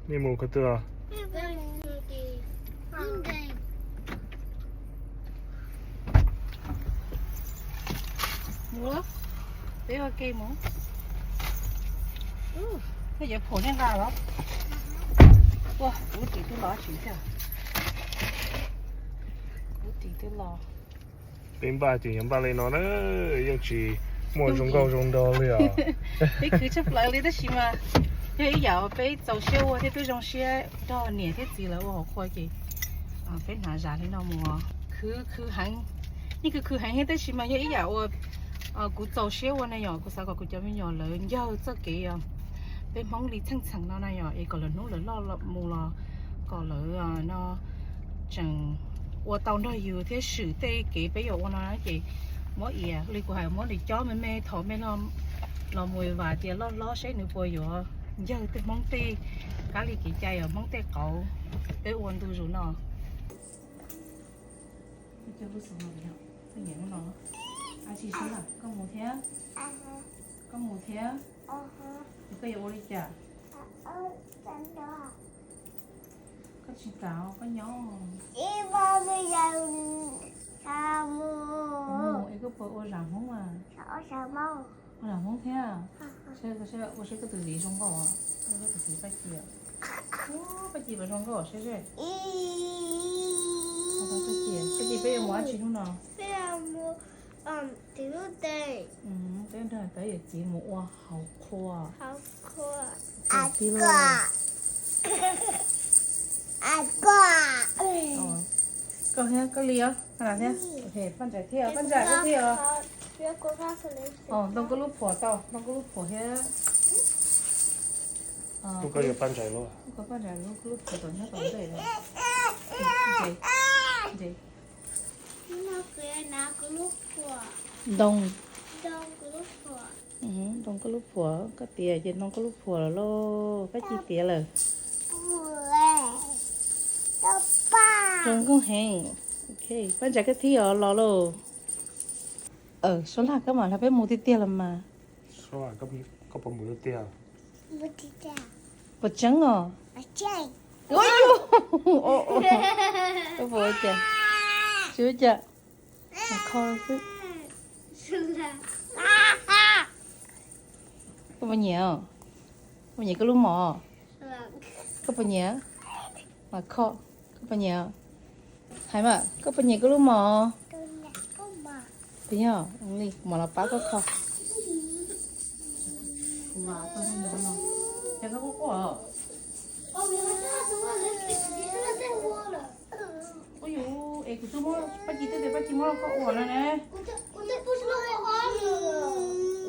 Nej mus qhov twg? Mus, peb ua ke mus. Ub, nej yuav phuam nej nqa los? Ua, kuv ris twb los tsis thiab. Kuv ris twb los. Peb npaj ces yuav npaj li no na, yeej tsis muaj zoo nkauj zoo nraug li os. Peb khwv tshaj plaws li tab sis mas yog ib yam uas peb txaus siab ua thiab peb zoo siab nrog niam thiab txiv lawv ua hauv qhua ces peb hnav zas li no mus. Khwv khwv heev, yeej khwv khwv heev thiab tab sis mas yog ib yam uas kuv txaus siab ua na yom, kuv xav kom kuv cov me nyuam lawv ncawg txoj kev os, peb Hmoob li txheej txheem no na yom, es kom lawv hnub lawv loj mus los kom lawv no tseem ua tau nrog yus thiab swm tej kev peb yuav ua no ces muab iav li kuv hais, muab nws cob me me thaum me los mus vam tias loj hlob seb nws puas yuav ncawg tej Hmoob tej kab li kev cai os, Hmoob tej qauv peb ua ntu zus no. Koj mus thiab, koj mus thiab, koj yuav ua li cas? Koj tsis kam, koj nyob. Es koj puas ua zam Hmoob a? Ua zam Hmoob thiab. Ua seb koj tus txiv zoo nkauj, koj tus txiv Paj Ci. Paj Ci puas zoo nkauj seb seb. Paj Ci, peb yuav mus dab tsi hnub no? Peb nrog tawv yawm txiv mus ua hauv qhua. Koj thiab koj li os, thiab Paj Ntsais thiab, Paj Ntsais koj thiab os. Ntoo koj lub phuam tau, ntoo koj lub phuam thiab. Koj yuav Paj Ntsais lub, koj Paj Ntsais lub, koj lub phuam tau nyob tau ntej. Ntoo, ntoo koj lub phuam, koj tiav ces ntoo koj lub phuam lawm lauj, Paj Ci tiav lawm. Zoo nkauj heev. Paj Ntsais koj thiab os los lauj. Suab Laj koj mam nrog peb mus tiag tiag los mas. Koj puas mus tiag tiag? Puas tseeb os? Koj puas ua cas? Tsis ua cas. Kho xwb. Koj puas nyiam? Koj puas nyiam koj lub mom? Koj puas nyiam? Mas kho. Koj puas nyiam? Hais mas, koj puas nyiam koj lub mom? Puas yog? Li kuv mam los pab koj kho. Ua yus, es kuv twb muab Paj Ci twb tias Paj Ci muab rau koj ua no ne.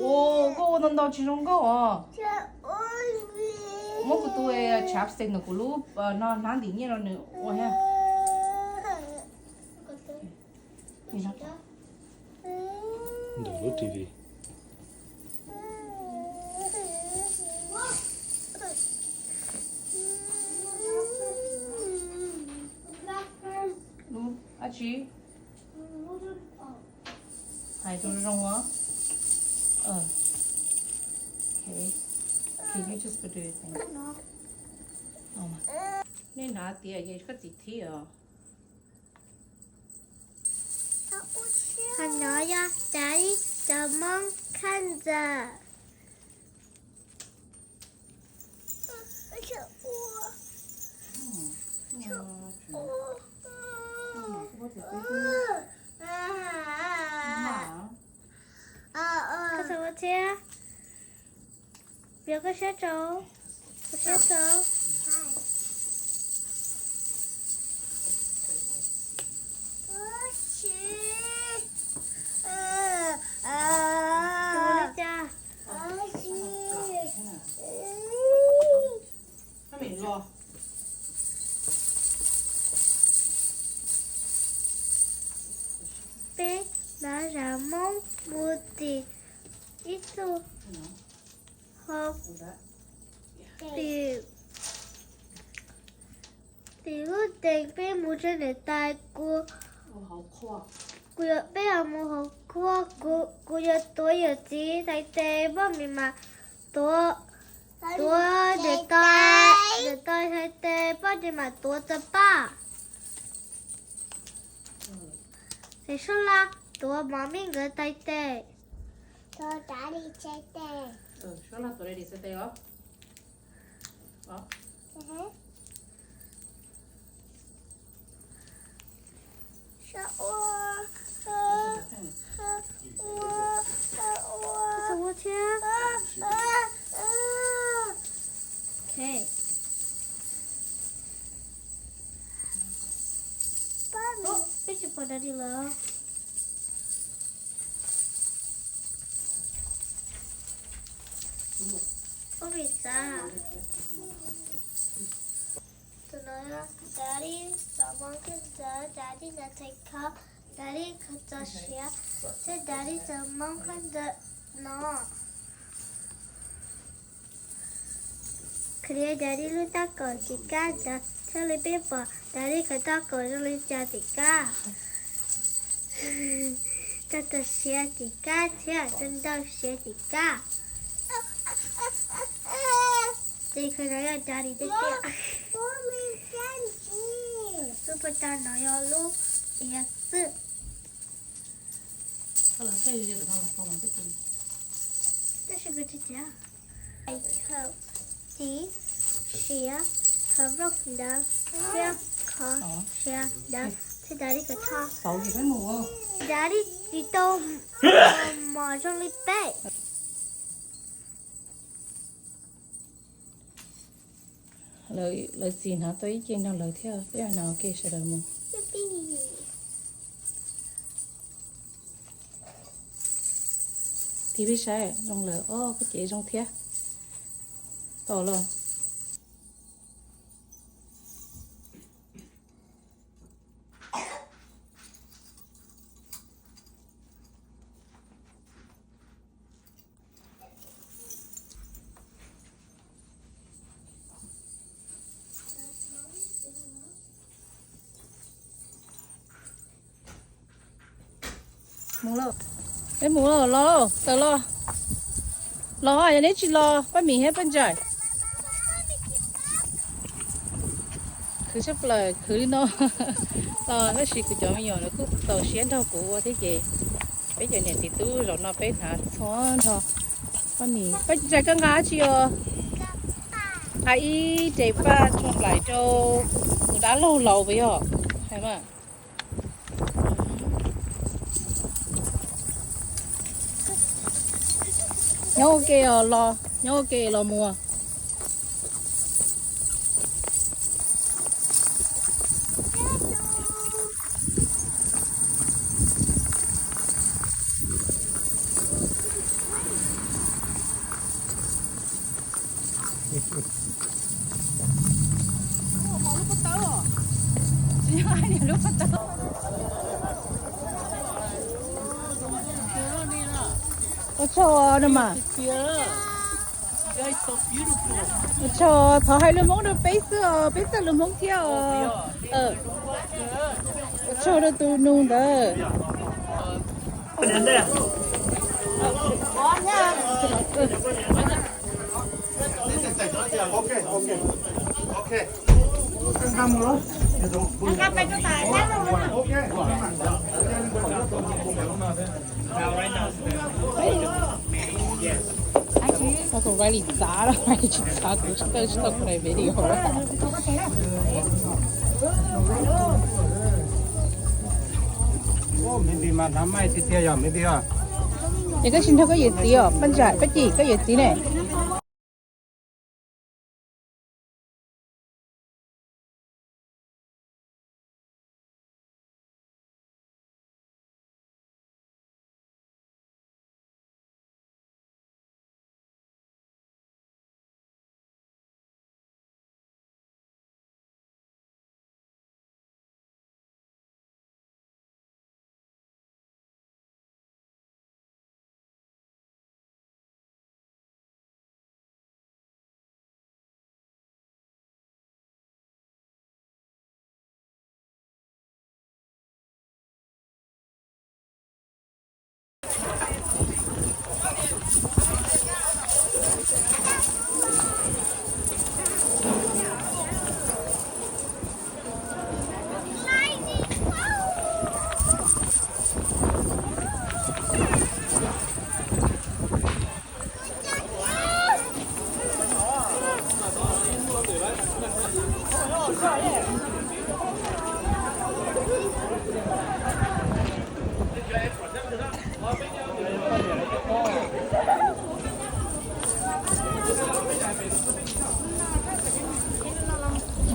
Ua, koj ua ntau ntau tsis zoo nkauj os. Muab kuv tus chapstick ntawm kuv lub no hnab ntim nyiaj rau nws ua thiab. Ntawm lub T V. Lub dab tsi? Hais rau zoo os. Okay. Can you just put it in? Nej hnav tiav ces koj txiv thib os. Qhov no yog cov Hmoob khab ntawm. Koj xav ua thiab? Piav koj siab tso, koj siab tso. Ua li cas? Peb hnav zam Hmoob mus tim ib tug hauv, tim, tim lub teev peb mus tsev niam tais kuv, kuv yuav, peb yuav mus hauv qhua, kuv, kuv yuav tuav yawm txiv tais tes, Paj Mim mas tuav, tuav niam tais. Tais tais tes, poj niam mam tuav txog paj. Tes sab laj tuav mov me nkawd tais tes. Peb tsis pom Daddy lawm. Ub, vim xav. Tus no yog Daddy txoj hmoo kheej ntawd, Daddy no thev kho, Daddy kho txoj sia, thiab Daddy txoj hmoo kheej ntawm no. Qhia Daddy lub tab kaum tim kab ntawd thiaj li peb pom Daddy kho tab kaum zoo li cas tim kab. Txoj txoj sia tim kab thiab txoj ntawm sia tim kab. Ces kho no yog Daddy tiag tiag. Lub pas tas no yog lub iab xwb. Tab sis kuv tsis tias. Khaum, txiv, siav, khaum nplooj ntawd, thiab khaum siav ntawd, thiab Daddy khaum tsho. Daddy tsis tau mos zoo li peb. Lawv txiv hnav tau ib ce nrog lawv thiab, peb hnav ua ke sawv daws mus. Tig peb saib zoo lawm, o koj cev zoo thiab. Tau los. Mus los, neb mus los, los tawm los. Los yog neb tsis los pab mim thiab pab ntsaim. Khwv tshaj plaws khwv li no los tab sis kuv cov me nyuam lawv kuj txaus siab nrog kuv ua thiab ces peb cov niam txiv tub zaum no peb hnav txhua nrog pab mim. Pab ntsaim koj nqa dab tsi os? Nqa ib res paj tshuaj nplaim rau tus dab laug laus puas yog? Hais mas. Nyob ua ke os los, nyob ua ke los mus. Ua tsaug no mas. Ua tsaug, thov hais lus Hmoob rau peb xwb os, peb txawj lus Hmoob thiab os. Ua tsaug rau tus nus ntawd. Txhob tus Riley txav los tsis txav kuv tsis tau tsis tau kuv daim video. Es koj tsis nrog koj yawm txiv os, Paj Ntsaim, Paj Cim, koj yawm txiv ne?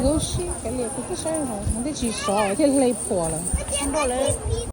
Lub sij hawm li kuv twb saib hov, kuv twb tsis sov thiaj hle phuam lawm. Npaj lawv